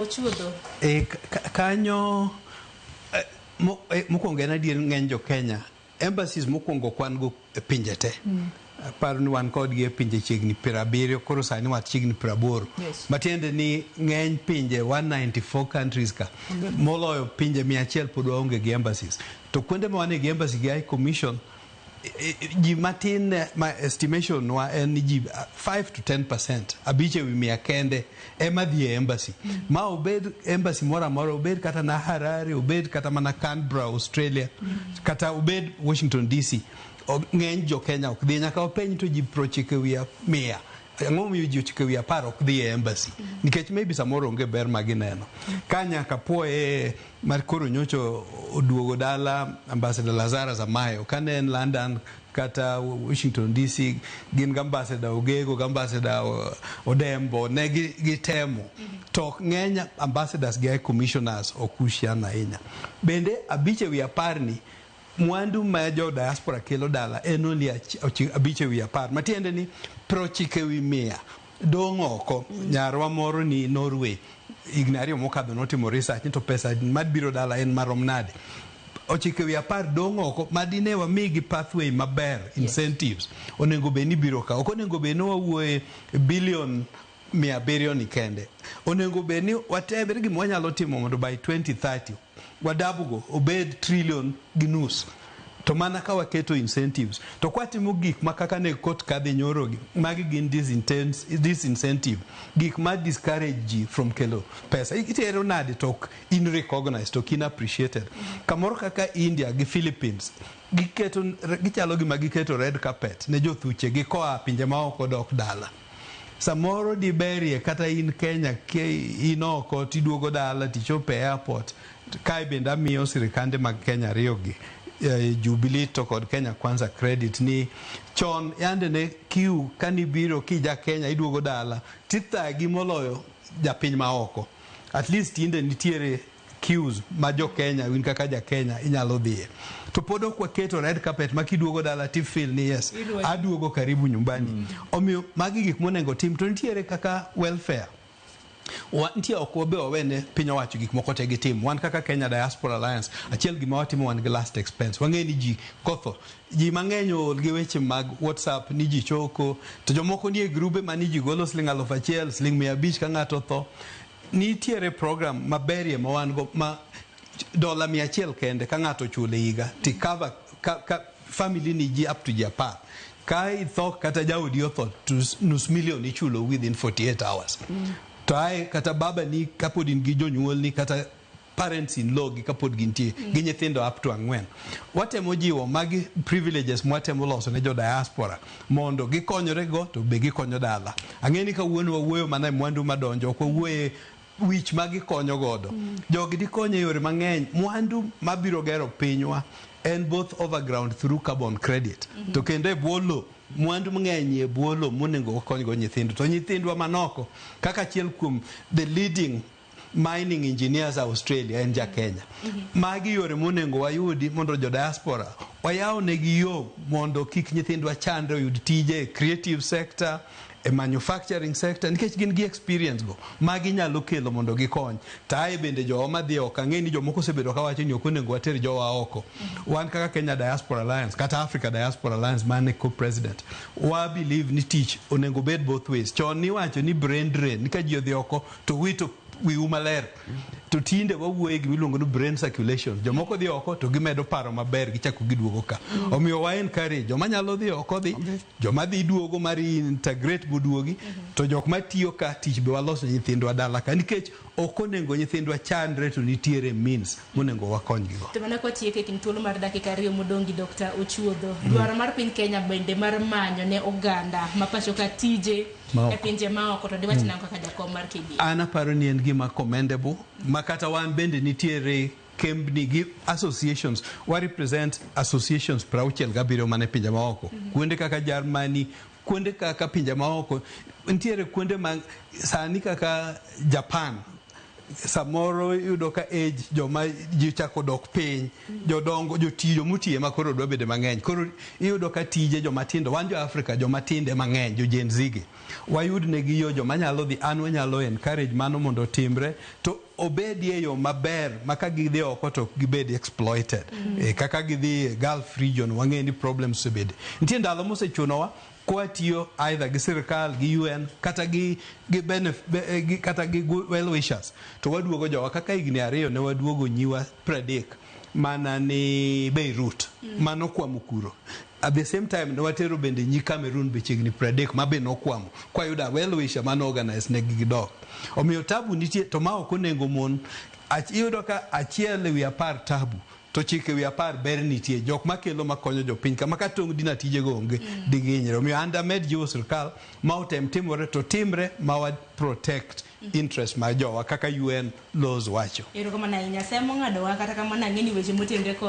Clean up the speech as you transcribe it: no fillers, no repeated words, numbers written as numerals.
Ochuodho. E, kanyo mokwongo en adier ng'eny jo Kenya embassies mokwongo kwan go e pinje te. Aparo ni wan kodgi e pinje chiegni 70, koro sani wat chiegni 80. Matiende ni ng'eny pinje 194 countries ka moloyo pinje 100 pod waonge gi embassies. To kuonde ma wan gi embassy gi high commission, ji matin, ma estimation wa en ni ji 5 to 10%, 5 e wi 100 kende ema dhi e embassy. Ma obed embassy moro amora, obed kata na Harare, obed kata mana Canberra, Australia, kata obed Washington DC, ng'eny jo Kenya ok dhi. Nyaka wapenj to ji 90 e wi 100, ang'o momiyo ji 90 e wi 10 ok dhi e embassy? Nikech maybe samoro onge ber ma gineno ka. Nyaka puoye mar koro nyocha oduogo dala Ambassador Lazarus Amayo kane en London kata Washington DC, gin gi Ambassador Ogego gi Ambassador Odembo, ne gitemo to ng'eny ambassadors gi high commissioners ok husiana ahinya. Bende 5 e wi 10 ni mwandu ma jo diaspora kelo dala en only 5 e wi 10, matiende ni 90 e wi 100 dong' oko. Nyarwa moro ni Norway, higni 2 mokadho notimo research ni to pesa mabiro dala en marom nade. 9 e wi 10 dong' oko. Madine wamigi pathway maber, incentives onego bed ni biro ka. Ok onego bed ni wawuoye billion 700 ni kende, onego bed ni watemre gima wanyalo timo mondo by 2030 wadabugo obed trillion gi nus. To mana ka waketo incentives to kwatimo gik ma kaka ne kot kadhi nyorogi, magi gin disincentive, gik ma discourage ji from kelo pesa. Itero nade to ok in recognized, to ok in appreciated? Kamoro kaka India gi Philippines, giketo gichalo gima giketo red carpet ne jothuche gi koa pinje maoko dok dala. Samoro diberie kata in Kenya ke in oko tiduogo dala tichopo e airport. Kae bende amiyo sirikande mag Kenya ariyo gi, Jubilee to kod Kenya Kwanza, credit ni chon yande ne queue kanibiro kija Kenya iduogo dala tithagi moloyo japiny maoko. At least tinde nitiere queues ma jo Kenya, in kaka ja Kenya inyalo dhiye, to pod ok waketo red carpet ma kiduogo dala ti feel ni yes, aduogo karibu nyumbani. Omiyo magi gik monego tim. To nitiere kaka welfare nitie, ok wabe wawene piny owacho gik moko te gitim. Wan kaka Kenya Diaspora Alliance, achiel gima watimo, wan gi last expense. Wang'e ni ji kotho, ji mang'eny ool gi weche mag WhatsApp ni ji choko, to jomoko nie grube ma ni ji golo siling 1000, siling 500 ka ng'ato otho. Nitiere program maberie ma wan go ma dola 100 kende ka ng'ato ochulo e higa ti cover ka family ni ji up to ji 10. Ka itho kata jaodi otho to nus million ichulo within 48 hours. To ae kata baba ni kapod in gi jonyuolni kata parents in law gi kapod gintie gi nyithindo up to 4. Watemo jiwo magi privileges mwatemo loso ne jo diaspora mondo gikonyore go to be gikonyo dala. Ang'e ni kawuono wawuoyo mana e mwandu madonjo, ok wawuoye wich ma gikonyo godo. Jogi dikonyo e yore mang'eny. Mwandu mabiro gero pinywa en both overground through carbon credit to kendo e bwo lo. Mwandu mang'eny e bwo lo monego wakonygo nyithindo to nyithindwa manoko, kaka achiel kuom the leading mining engineers Australia en ja Kenya. Magi yore monego wayudi mondo jo diaspora wayaw negi yo mondo kik nyithindwa chandre, oyud tije e creative sector, e manufacturing sector, nikech gin gi experience go magi nyalo kelo mondo gikony. To ae bende jowa madhi oko, ang'e ni jomoko osebedo kawacho ni ok onego water jowa oko. Wan kaka Kenya Diaspora Alliance kata Africa Diaspora Alliance mane co-president, wa believe ni tich onego bed both ways. Chon niwacho ni brain drain, ni ka ji odhi oko to wito wiu maler, to tinde wawuoye gimiluongo ni brain circulation. Jomoko dhi oko to gimedo paro maber, gichako giduogo ka. Omiyo wa encourage joma nyalo dhi oko dhi, joma dhi duogo mar integrate moduogi, to jok matiyo ka tich be walos ne nyithindwa dala ka, nikech ok onego nyithindwa chandre to nitiere means monego wakonygi go. To mana kwatieko e kind thuolo mar dakika 2 modong' gi Dr. Ochuodho, dwaro mar piny Kenya bende mar manyo ne oganda ma pacho ka tije Maoko. e pinje maoko, to diwach nang'o kaka jakom mar KDA? An aparo ni en gima commendable, ma kata wan bende nitiere kembni gi associations wa represent associations 67 mane pinje maoko, kuonde kaka Germany, kuonde kaka pinje maoko. Nitiere kuonde ma sani kaka Japan. Samoro iyudo ka age joma ji chako dok piny, jodongo, jotiyo motiye ma koro dwa bedo mang'eny. Koro iyudo ka tije joma tindo, wan jo Africa joma tindo ema ng'eny, jo Gen Z gi. Wayud negi yo joma nyalo dhi, an wanyalo encourage mano mondo otimre to obedie e yo maber ma ka gidhi oko to ok gibed exploited. E, kaka gidhi e Gulf region wang'e ni problems osebede. Nitie ndalo mosechunowa kwatiyo either gi sirkal gi UN kata gi, gi, benef, be, eh, gi, kata gi well wishers to waduogo jowa kaka higni ariyo ne waduogo nyiwa 30 mana ni Beirut mano kwamo kuro. At the same time ne watero bende nyi Cameroon be chiegni 30 ma be nokwamo kwayudo well wisher mano organize ne gidok. Omiyo tabu nitie to ma ok onego mon. Iyudo ka achiel ewi 10 tabu to 9 ewi 10 ber nitie jok makelo makonyo jopiny kama ka tong' dina tijego onge digihinyre. Omiyo an damed jiwo sirkal ma otem timore to timre ma wa protect interest mar jowa kaka UN laws wacho. Erokamano ahinya. Semo ng'adowa kata kamano ang'e ni weche motenre kod